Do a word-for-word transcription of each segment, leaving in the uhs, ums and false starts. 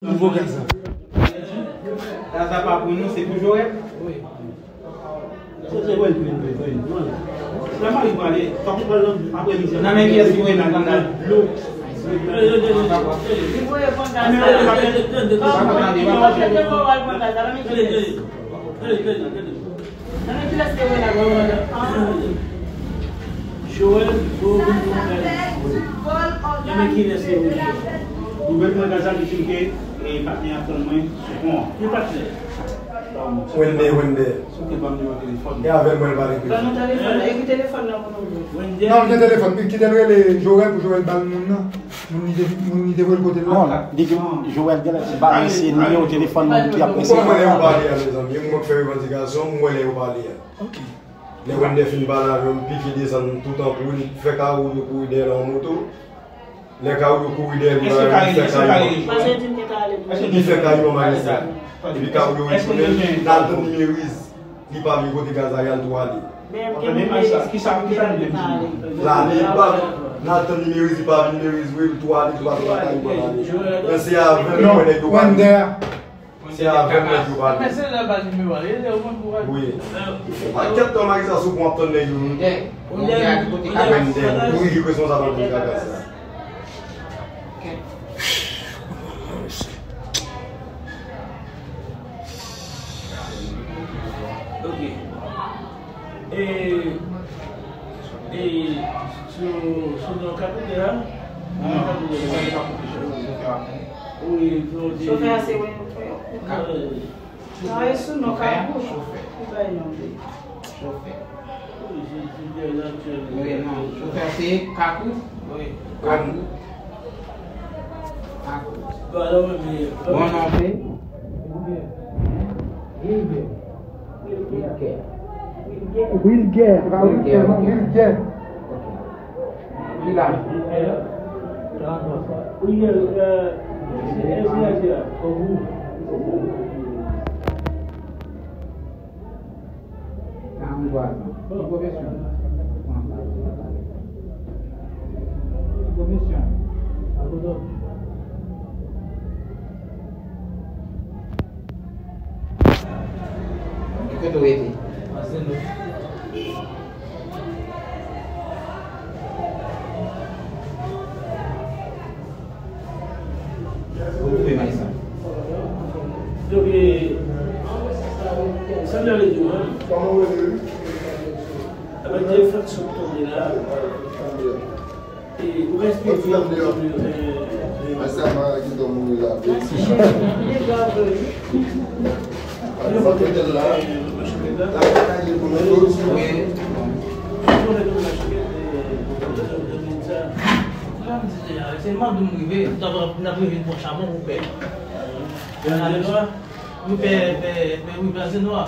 Nouvo gaz la. Gaz la pa pou nou, se pou Joel. Wi. Se Joel ki vin bezwen. Nan mari pale. Nan men kiyès ki voye nan gaz la? Li voye pran gaz la. Nan men kiyès ki voye pran gaz la? Nan men kiyès? Nan men kilès te wè la? Joel, Joel, Joel. Nan men kilès te wè? Li mèt mwen gaz la, li di m ke, e, patnè ap tann mwen sou pon an. Ki patnè? Wende, Wende. Sou te ban m nimewo telefòn. E avè l mwen pale. Ban nou telefòn nan, ekri telefòn nan pou nou. Wende. Non, l gen telefòn. Kite l rele Joel pou Joel ba l moun nan. Moun li te, moun li te voye l kote l la. Non, li di Joel genlè te balanse nimewo telefòn moun ki ap rese. Mwen wè lè yo pale a, mezanmi. Mwen k fè revandikasyon, mwen wè lè yo pale a. Ok. Lè Wender fin pale avè m, pike desann tout an kouri, fè Carolio kouri dèyè l an moto. Lè Carolio kouri dèyè l, li fè Carolio. Li fè Carolio manifeste. Epi Carolio retounen, l al tann Nimeriz. Li pa vin kote gaz la, y al twale. Men m gen Nimeriz ki pa vle pale. La, li pa, l al tann Nimeriz, li pa vin Nimeriz, wi, l twale, li pa twale, li pa twale. Men se avè l mwen nèg yo pale. Se avè mwen yo pale. Men se lè ba nimewo a, e lè ou konn pou pale. Wi. Ou pa kèt tan Marisa sou pon ap tann nèg yo. Wender, Wender, ou ri responsab an tou ka gaz la. Ok. E, e, sou, sou non Kapoutè a? Wi, non, di. Chofè a se wè, wè, wè. Non, e sou non Kapoutè. Chofè. Li bay non li. Chofè. Wi, non, chofè se Kakou. Wi. Kakou. Kakou. Bon, non, se? Wilguer. Wilguer. Wilguer. Wilguer. Wilguer. Ok. Ki laj? Wilguer, euh, karannntwa zan. Ki pwofesyon? Ki pwofesyon? Ki kote w rete? Ou koupe may sa. Donk, e, sa m ta vle di w, an, avèk de faksyon k tonbe la, e, ou ka esplike nou, e, e, Se Mandou m rive, m t ap, m t ap rive pran chabon pou pè. Pè Azenwa, wi, pè, pè, pè, wi, pè Azenwa.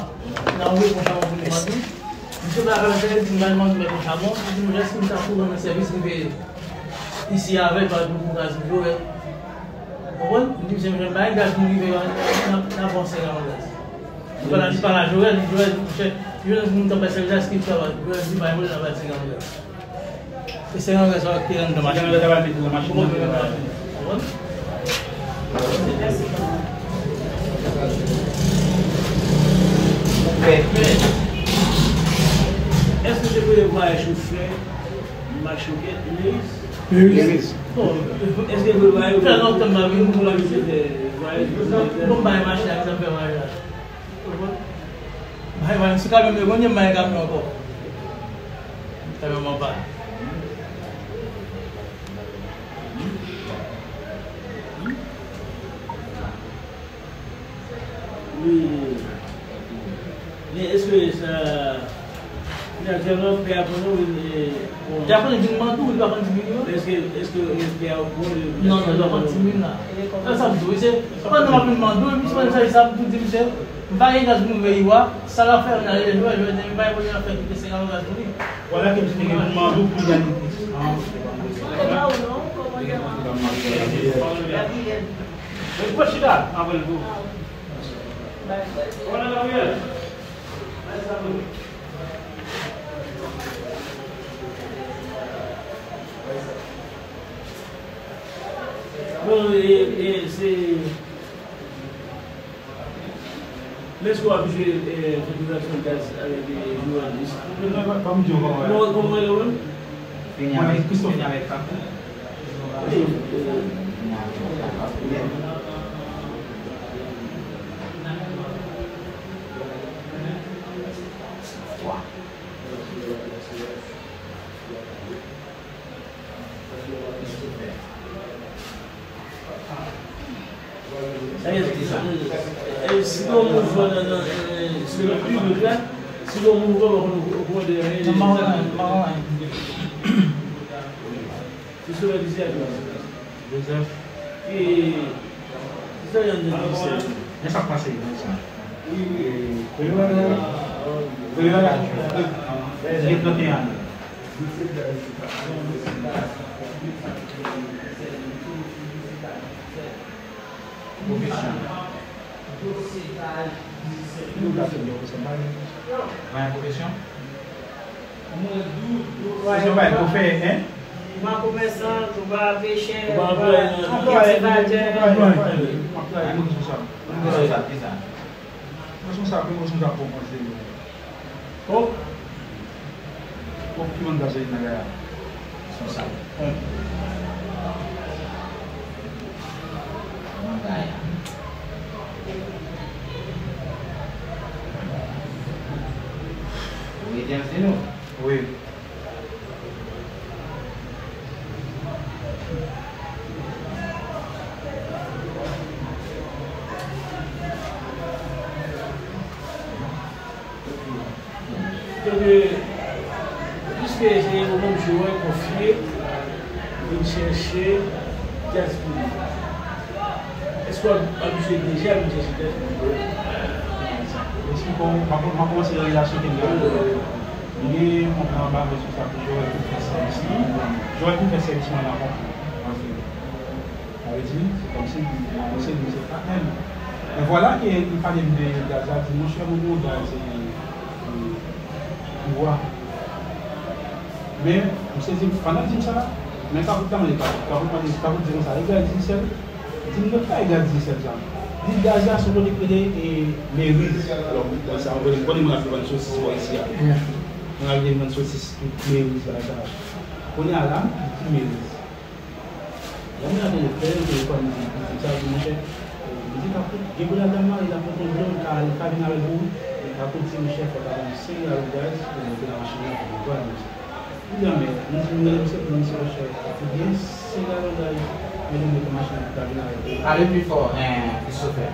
Nan rive pran chabon pou li Mandou. Misye pa ka fè di m bay Mandou pran chabon, li di m lè si m ta kou nan sèvis rive isi avè l, pa pou gaz m jwe. Ou konprann? M di misye, m jwenn pa gen gaz pou rive, n ap, n ap pran senk gallon gaz. Li pa la, li pa la, Joel, Joel, Joel, Joel, moun k ap bay sèvis la, eske li travay? Joel di, bay mwen, l ap bay senk gallon gaz. E senk gallon gaz la ki anndan machin nan. Ou konprann? Men, èske w te prevwa chofè? Machokèt, Imeris? Imeris. Bon, èske nou va yo fè lontan m pa vin pou la vizite vwayaj? Bon, m bay machin ak sa m fè vwayaj la. Ou konprann? M bay machin sou kamyon, men konye m bay kamyon ankò. Kamyon m anba. Wi. Men èske sa, men aktyèlman, pè a konn ou, e, bon. Pè a konn vin Mandou, li pa konn di vin yo. Èske, èske, e, pè a konn ou? Non, non, li pa konn di vin la. Se sa m di w, se pandan m ap vin Mandou, misye konn sa, sa m di misye, m pa gen gaz pou m veye wa, sa l ap fè, m ale lè jwè, jwè, m pa gen pwoblèm ap fè kite senk gallon gaz pou li. Vwala ke misye te gen pou Mandou, pou li al. Mwen chita avè l tou. Kòman n ap ye? Bon, e, e, se, Lèske w abitye fè tranzaksyon gaz avèk jounalis? Kòman w rele w menm? Benjamin Christophe. Wi. Si gen mouvman nan, nan, se nan piblik la, si gen mouvman, ou konn ou konn de anyen. Mwen, mwen, mwen. Se sou la dizèt la. Joseph. E, se sa yon de dizèt. Men sa k pase, men sa. E, e, e, e, e, trant e ane. Pwofesyon. Ou ka fè yon pwofesyon pa li. Mwen pwofesyon? Pwofesyon pa li, ou fè, en? Ou pa komèsan, ou pa pechè, ou pa kiltivatè. Mwen responsab. Mwen responsab, ki sa? Mwen responsab pou mwen se. Oh! Bon, ki bann gaz yo nan gaya? Responsab. Bon. Nan gaya. Ou rete antre nou? Wi. Donk, piske se yon nonm Jowèl konfye, vin chèche gaz pou li. Èske w abitye deja vin chèche gaz pou li? Mwen kòmanse yon relasyon ke m gen avèk Jowèl. Li gen yon kontra anba mwen sou sa pou Jowèl vin fè sèvis li. Jowèl vin fè sèvis mwen nan kontra. Sa vle di, se kòmsi li anonse li se patnè m. Men vwala ke li pale m de gaz la, di, monchè, mwen gen yon gaz, e, e, pouvwa. Men, m sezi, pandan l di m sa, men Kapout la mande Kapout. Kapout mande, Kapout di konsa, e gaz Digicel? Li di m, non, pa e gaz Digicel sa. Li di, gaz la se yon kote ki rele, e, Meriz. Alò, mwen sa, mwen konnen moun ap vann sosis bò isi a. Moun ap vann sosis tout Meriz la, sa. Kounye a la, li di Meriz. Lè m gade l, fè yon telefòn, m di, m di, sa, m di, monchè, m di, Kapout, gen pou l al nan mari, l ap pran kont dlo, l ka, l ka vin avè l pou ou. Kapout di, monchè, fò w ta ban m senk galon gaz pou m mete nan machin nan pou m pran misye. M di, men, m di, m rele misye, pou misye, monchè, Kapout gen senk galon gaz, mete m mete machin nan pou ta vin avè l pou ou. Pale pi fò, en, Christopher.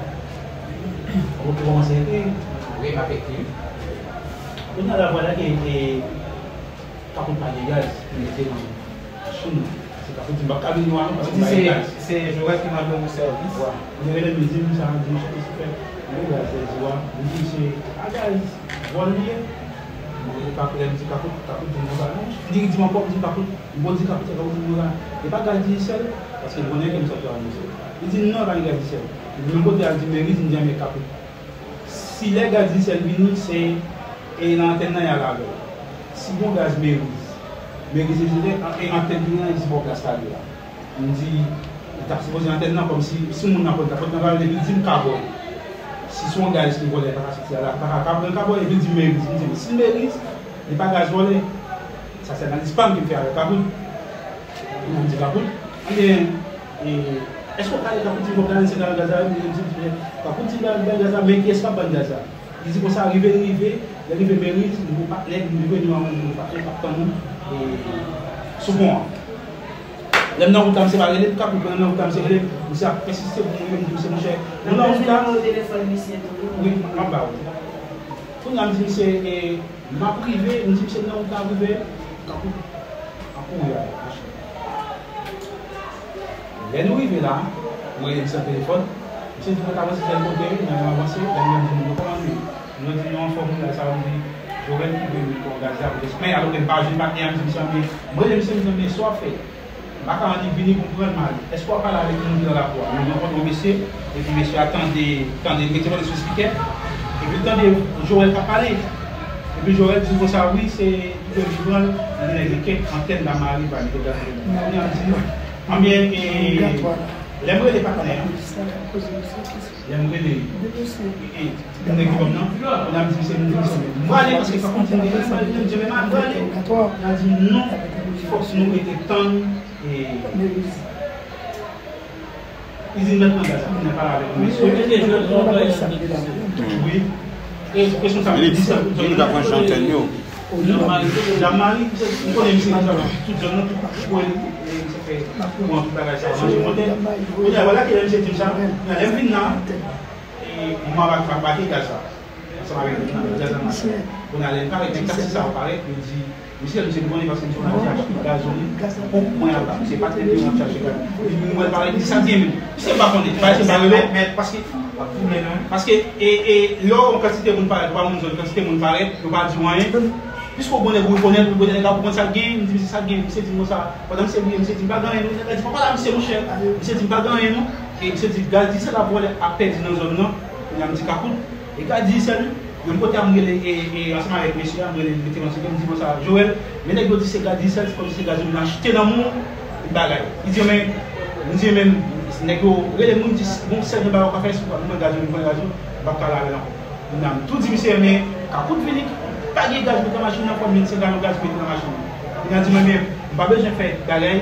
Ou te kòmanse ekri? Wi, m ap ekri. Kounye a la, vwala ke, e, Kapout pa gen gaz, m mete nan machin nan. Se Kapout di m p ap ka vin nou an, paske m pa gen gaz. Se Jowèl ki mande w pou sèvis. Wi. Li rele m, li di m sa, li di m, "Christopher, m gen gaz sèvis ou a." M di, "Se pa gaz vòl li ye." Mwen, Kapout, lè m di Kapout, Kapout di m konsa, non. Li di m ankò, m di Kapout, m bon di Kapout, Kapout di m konsa, "E pa gaz Digicel?" Paske l konnen ke m sot travay misye. Li di, "Non, e pa gen gaz Digicel." Li di, "Men kote a?" Li di, "Meriz." M di, "Enben, Kapout, si lè gaz Digicel vini, se, e nan antèn nan y al avè l. Si gon gaz Meriz, Meriz se, e antèn ki gen nan, li di, bò plas la li la." M di, li t ap sipoze antèn nan, kòmsi, si moun nan pran, ta pran nan vale, epi l di m ka vòlè. Si se yon gaz ki vòlè, pa ka soti a la, pa ka, ka pran ka vòlè, epi l di Meriz. M di, si Meriz, li pa gaz vòlè. Sa se analiz pa m ke m fè avèk Kapout. M di Kapout, ebyen, e, èske w ka ale Kapout di m fò w gade se nan gaz la, m di, Kapout di nan gaz la, men kiyès k ap vann gaz la? Li di konsa, rive, rive, lè rive Meriz, nouvo patnè, nouvo nou an, nouvo patnè k ap tann nou, e, sou pon an. Lè m nan wout la, misye pa rele m, Kapout, lè m nan wout la, misye rele m, misye ap pèsiste pou mwen, m di misye, monchè, nou nan wout la. Ou bezwen nimewo telefòn misye tou, wi. Wi, m ap ba ou. Kounye a, m di misye, e, m ap rive, m di misye m nan wout la, m ap rive, Kapout ap kouri avèk machin. Lè nou rive la, mwen rele misye nan telefòn, misye di mwen t avanse tèl kote, mwen menm avanse, lè mwen di moun yo kòman nou ye? Mwen di nou anfòm, wi, la sa, mwen di, Jowèl ki vle mete yon gaz la pou respè, alò ke m pa jwenn patnè a, m di misye, men, mwen rele misye, m di, men sa w ap fè, m pa ka annik vini pou m pran l, m ale. Èske w ap pale avèk moun ki nan lakou a? Nou rankontre yon mesye, epi mesye a tande, tande, l mete pale sou spikè, epi l tande Jowèl k ap pale. Epi Jowèl di konsa, wi, se Li di, li gen kèk antèn la mare pa li, kote a. Kounye a m di, anbyen, e, Lè m rele patnè an, lè m rele e, e, nèg ki ban m nan, kounye a m di misye, m di misye, m prale paske pa kontinye, m prale, m di men m prale. Kounye a di non, fòk nou rete tann e, izin mèt nan gaz la, kounye a pale avèk mesye. Wi. E, responsab di sa, tout zòn nan. Jan Mari, misye, m konnen misye deja, tout zòn nan, tout kwen li, e misye fè kouran, tout bagay sa, manje monte. Kounye a, vwala ke lè misye di m sa, kounye a, lè m vin la, e, m ap, ap bake gaz la. Ansanm avèk gaz la, m ap. Kounye a, lè m parèt, nèg taksi sa yo parèt, yo di, misye, misye, nou konnen paske misye konn ap chache gazolin pou mwen ap la. Misye pa t enterese ap chache gaz. Li di, mwen parèt, li di, sa k gen menm? Misye pa konnen, pa, misye pa rele, men paske, paske, e, e, lè yon kantite moun parèt, ou pa moun zòn, kantite moun parèt, yo pa di w anyen. Piske w konnen, ou rekonèt, ou konnen nèg la, ou konn sa k gen, m di, misye, sa k gen, misye di m konsa, pandan misye bliye, misye di m pa gen anyen, non, nèg la di, papa la, misye, monchè, misye di m pa gen anyen, non, e misye di, gaz dizèl ap vòlè, ap pèdi nan zòn nan, kounye a m di, kakout, e gaz dizèl, menm kote a m rele, e, e, ansanm avèk mesye a, m rele, li mete m an sekre, m di konsa, Joel, men nèg yo di se gaz dizèl, se kòmsi se gazolin achte nan men w, tout bagay. Li di, men, m di, men, nèg yo rele m, m di, bon, sèl jan bagay ou ka fè, si w pa pran gazolin, pran gazolin, m p ap ka la avè l ankò. Kounye a, m tou di misye, men, kakout vini, pa gen gaz mete nan machin nan, fò m jwenn senk galon gaz mete nan machin nan. Kounye a di mwen, men, m pa bezwen fè bagay,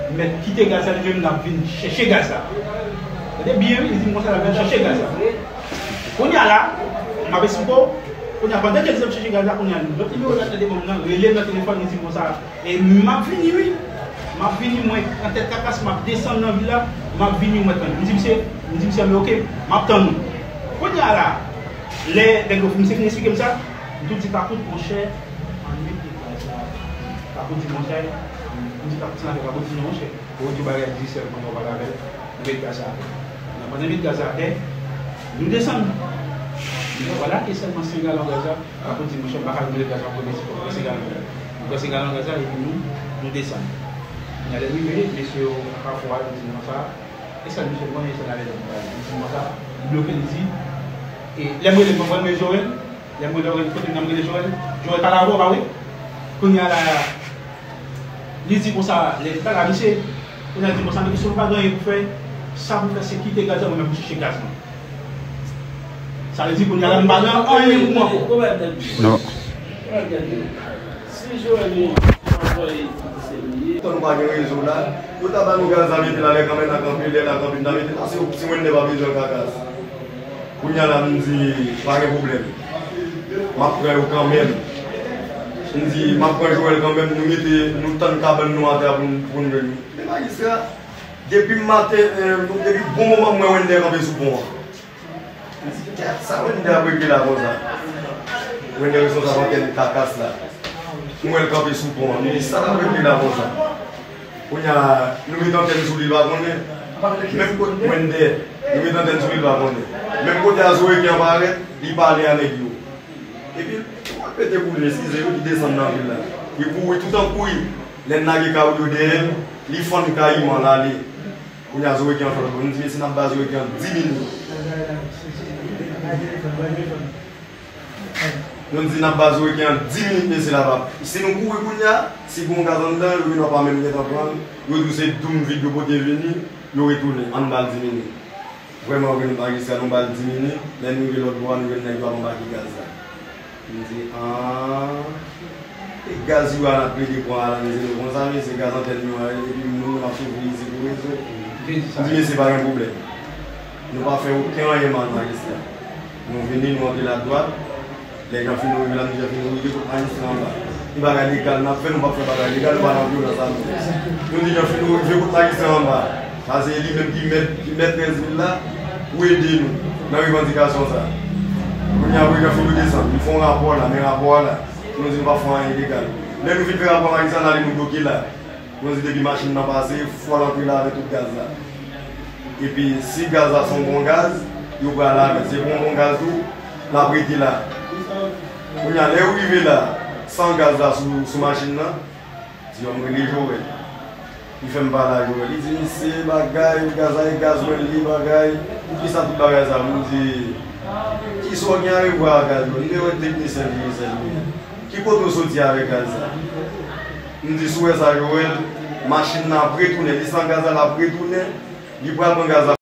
m mèt kite gaz la, li menm l ap vin chèche gaz la. Tande byen, wi, li di m konsa, l ap vin chèche gaz la. Kounye a la, m ap esplike w, kounye a, pandan ke l di l ap chèche gaz la, kounye a, lòt nimewo l ap tande ban m nan, rele m nan telefòn, li di m konsa, E m ap vini, wi. M ap vini, mwen, an tèt kakas, m ap desann nan vil la, m ap vini, mwen tann. M di misye, m di misye, men oke, m ap tann ou. Kounye a la, lè nèg yo, misye fin esplike m sa, m tou di, kakout, monchè, ann mete gaz la. Kakout di, monchè, m di, kakout, se nan fè, kakout di, non, monchè, ou di bagay di sèl mwen, ou pale avè l, nou met gaz la atè. Pandan nou met gaz la atè, nou desann. Nou wè la ke sèlman senk galon gaz la, Kakout di, monchè, m pa ka vin mete gaz la premye, se fòk prese galon gaz. Nou prese galon gaz la, epi nou, nou desann. Kounye a lè n rive, mesye yo, pafwa, yo di m konsa, e sèl misye m konnen, e sèl avè l m pale. Li di m konsa, li bloke, li di, e lè m rele, m konprann, men Joel, lè m rele, kote m nan, m rele Joel, Joel pale avè w, pa vre? Kounye a la, li di konsa, lè m pale a misye, kounye a li di konsa, men misye, ou pa gen anyen pou fè, sa pou fè, se kite gaz la, mwen menm, m chèche gaz mwen. Sa vle di kounye a la, nou pa gen anyen pou mwen ankò. Non. Tan nou pa gen rezo la, yo ta ba nou gaz la mete la, lè kanmenn la kanpe, lè la kanpe, n ta mete la, si, si Wender pa bezwen kakas. Kounye a la, m di, pa gen pwoblèm. M ap pran yo kanmenm. M di, m ap pran Joel kanmenm, nou mete, nou tann kabann nou atè a pou n, pou n jwenn yo. Men majistra, depi maten, eh, depi bon moman m wè Wender kanpe sou pon an. M di, kèt, sa Wender ap regle la konsa? Wender responsab antèn kakas la. M wè l kanpe sou pon an. M di, sa l ap regle la konsa? Kounye a, nou met antèn sou li, l pa konnen. Menm kote Wender, nou met antèn sou li, l pa konnen. Menm kote a Zoe ki an parèt, li pale a nèg yo. Epi, pete boule, eskize, yo, li desann nan vil la. Li kouri, tout an kouri. Lè n lage kay yo dèyè l, li fann kay yo, l ale. Kounye a Zoe ki an flòt, nou di, mesye, n ap ba Zoe ki an di minit. Nou di, n ap ba Zoe ki an di minit, mesye, l ap ap. Si nou kouri kounye a, si gon gaz anndan, yo vin ap pa menm gentan pran l, yo di w se doum vid yo pote vini, yo retounen, ann ba l di minit. Vrèman, yo vin majistra, nou ba l di minit, lè nou rive lòt bò a, nou jwenn nèg yo ap anbake gaz la. M di, an, e gaz yo a n ap plede pran a la, mesye, nou konsa, mesye, gaz antèn yo a, epi moun yo m ap soufri isit pou rezo. M di, mesye, pa gen pwoblèm. Nou pa fè okenn anyen mal majistra. Nou vini, nou antre ladwat. Lè Jean Philo rive la, nou di Jean Philo rive kot majistra anba. E bagay legal n ap fè, nou p ap fè bagay legal, nou pa nan vyolans avè l. Nou di Jean Philo rive kot majistra anba. Sa se li menm ki mèt, ki mèt trèz vil la pou ede nou nan revandikasyon sa. Kounye a, apre Jean Philo desann, li fè yon rapò la, men rapò a la, nou di nou p ap fè anyen ilegal. Lè nou fin fè rapò a, majistra n ale, nou bloke la. Nou di depi machin nan pase, fò l antre la avèk tout gaz la. Epi, si gaz la se yon bon gaz, yo pral avè l. Si se pa yon bon gaz tou, l ap rete la. Kounye a, lè yo rive la, san gaz la sou, sou machin nan, di yo m rele Joel. Li fè m pale a Joel. Li di, mesye, bagay, gaz la e gaz mwen li, bagay. Poukisa tout bagay sa? M di, kisa w gen a revwa a gaz mwen? M te wè teknisyen li ye sèl li. Ki kote w soti avèk gaz sa? M di, si w wè sa, Joel, machin nan ap retounen. Li san gaz la, l ap retounen. Li pral pran gaz la.